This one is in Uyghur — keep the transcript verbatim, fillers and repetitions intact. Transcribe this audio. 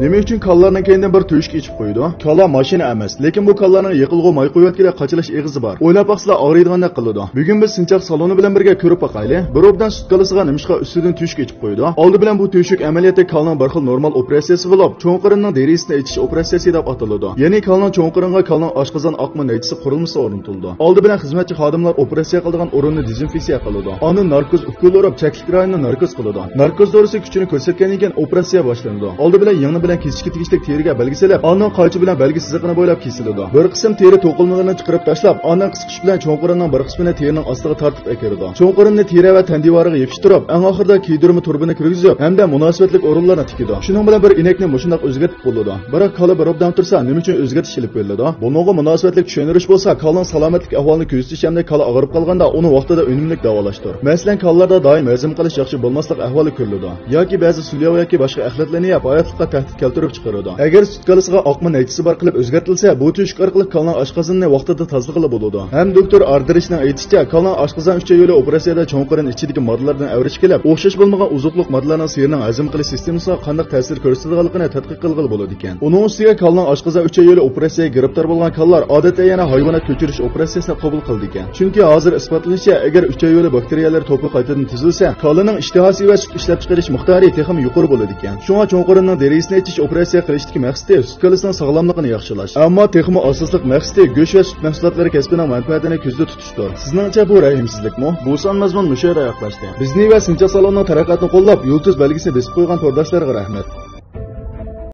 نېمە ئۈچۈن كالىلارنىڭ كەينىدىن بىر تۆشۈك ئېچىپ قويىدۇ؟ كالا ماشىنا ئەمەس، لېكىن بۇ كالىلارنىڭ يېقىلغۇ ماي قۇيۇۋەتكۈدەك قاچىلاش ئېغىزى بار. ئويلاپ باقسىلا، ئاغرىيدىغاندەك قىلىدۇ. بۈگۈن بىز سىنچاق سالونى بىلەن بىرگە كۆرۈپ باقايلى. بىر ئوبدان سۈت كالىسىغا نېمىشقا ئۈستىدىن تۆشۈك ئېچىپ قويىدۇ؟ ئالدى بىلەن بۇ تۆشۈك ئەمەلىيەتتە كالىنىڭ بىر خىل نورمال ئوپېراتسىيىسى بولۇپ، چوڭ قېرىننىڭ دېرىزىسىنى ئېچىش ئوپېراتسىيەسى دەپ ئاتىلىدۇ. يەنى كالىنىڭ چوڭ قېرىنغا كالىنىڭ ئاشقازان ئاقما نەيچىسى قۇرۇلمىسى ئورنىتىلىدۇ. ئالدى بىلەن خىزمەتچى خادىملار ئوپېراتسىيە قىلىدىغان ئورۇننى دېزىنفېكسىيە قىلىدۇ. ئاندىن ناركوز ئوكۇل ئۇرۇپ، چەكلىك رايوننى ناركوز قىلىدۇ. ناركوز دورىسى كۈچىنى كۆرسەتكەندىن كېيىن ئوپېراتسىيە باشلىنىدۇ. ئالدى بىلەن يىڭنە بىلەن كېسىشكە تېگىشلىك تېرىگە بەلگە سېلىپ، ئاندىن قايچا بىلەن بەلگە سىزىقىنى بويلاپ كېسىلىدۇ. بىر قىسىم تېرە توقۇلمىلىرىنى چىقىرىپ تاشلاپ، ئاندىن قىسقۇچ بىلەن چوڭ قېرىننىڭ بىر قىسمىنى تېرىنىڭ ئاستىغا تارتىپ ئەكىرىدۇ. چوڭ قېرىننى تېرە ۋە تەن دىۋارىغا يېپىشتۇرۇپ، ئەڭ ئاخىرىدا كىيدۈرمە تۇرۇبىنى كىرگۈزۈپ، ھەمدە مۇناسىۋەتلىك ئورۇنلارنى تىكىدۇ. شۇنىڭ بىلەن بىر ئىنەكنى مۇشۇنداق ئۆزگەرتىپ بولىدۇ. بىراق كالا بىر ئوبدان تۇرسا، نېمە ئۈچۈن ئۆزگەرتىش ئېلىپ بېرىلىدۇ؟ بۇنىڭغا مۇناسىۋەتلىك چۈشەندۈرۈش بولسا، كالىنىڭ سالامەتلىك ئەھۋالىنى كۆزىتىش ھەمدە كالا ئاغرىپ قالغاندا ئۇنى ۋاقتىدا ئۈنۈملۈك داۋالاشتۇر. مەسىلەن، كالىلاردا دائىم ھەزىم قىلىش ياخشى بولماسلىق ئەھۋالى كۆرۈلىدۇ. ياكى بەزى سۇلياۋ ياكى باشقا ئەخلەتلەرنى يەپ، ھاياتلىققا تەھدىت كەلتۈرۈپ چىقىرىدۇ. ئەگەر سۈت كالىسىغا ئاقما نەيچىسى بار قىلىپ ئۆزگەرتىلسە، بۇ تۆشۈك ئارقىلىق كالىنىڭ ئاشقازىنىنى ۋاقتىدا تازىلىغىلى بولىدۇ. ھەم دوكتور ئاردېرىچنىڭ ئېيتىشىچە، كالىنىڭ ئاشقازان ئۈچەي يولى ئوپېراتسىيەدە چوڭ قېرىن ئىچىدىكى ماددىلاردىن ئەۋرىشىپ كېلىپ، ئوخشاش بولمىغان ئوزۇقلۇق ماددىلارنىڭ سىيىرنىڭ ھەزىم قىلىش سىستېمىسىغا قانداق تەسىر كۆرسىتىدىغانلىقىنى تەتقىق قىلغىلى بولىدىكەن. ئۇنىڭ ئۈستىگە كالىنىڭ ئاشقازان ئۈچەي يولى ئوپېراتسىيەگە گىرىپتار بولغان كالىلار ئادەتتە يەنە ھايۋانات كۆچۈرۈش ئوپېراتسىيەسىنى قوبۇل قىلىدىكەن. چۈنكى ھازىر ئىسپاتلىنىشىچە، ئەگەر ئۈچەي يولى باكتېرىيەلىرى توپى قايتىدىن تۈزۈلسە، كالىنىڭ ئىشتىھاسى ۋە سۈت ئىشلەپچىقىرىش مىقدارى تېخىمۇ يۇقىرى بولىدىكەن. شۇڭا چوڭ قېرىننىڭ دېرىزىسىنى ئېچىش ئوپېراتسىيە قىلىشتىكى مەقسىتى سۈت كالىسىنىڭ ساغلاملىقىنى ياخشىلاش. ئەمما تېخىمۇ ئاساسلىق مەقسىتى گۆش ۋە سۈت مەھسۇلاتلىرى كەسپىنىڭ مەنپەئەتىنى كۆزدە تۇتۇشتۇر. سىزنىڭچە بۇ رەھىمسىزلىكمۇ؟ بۇ سان مەزمۇن مۇشۇ يەردە ئاياغلاشتى. بىزنى ۋە سىنچاق سالونىنىڭ تەرەققىياتىنى قوللاپ، يۇلتۇز بەلگىسىنى بېسىپ قويغان تورداشلارغا رەھمەت.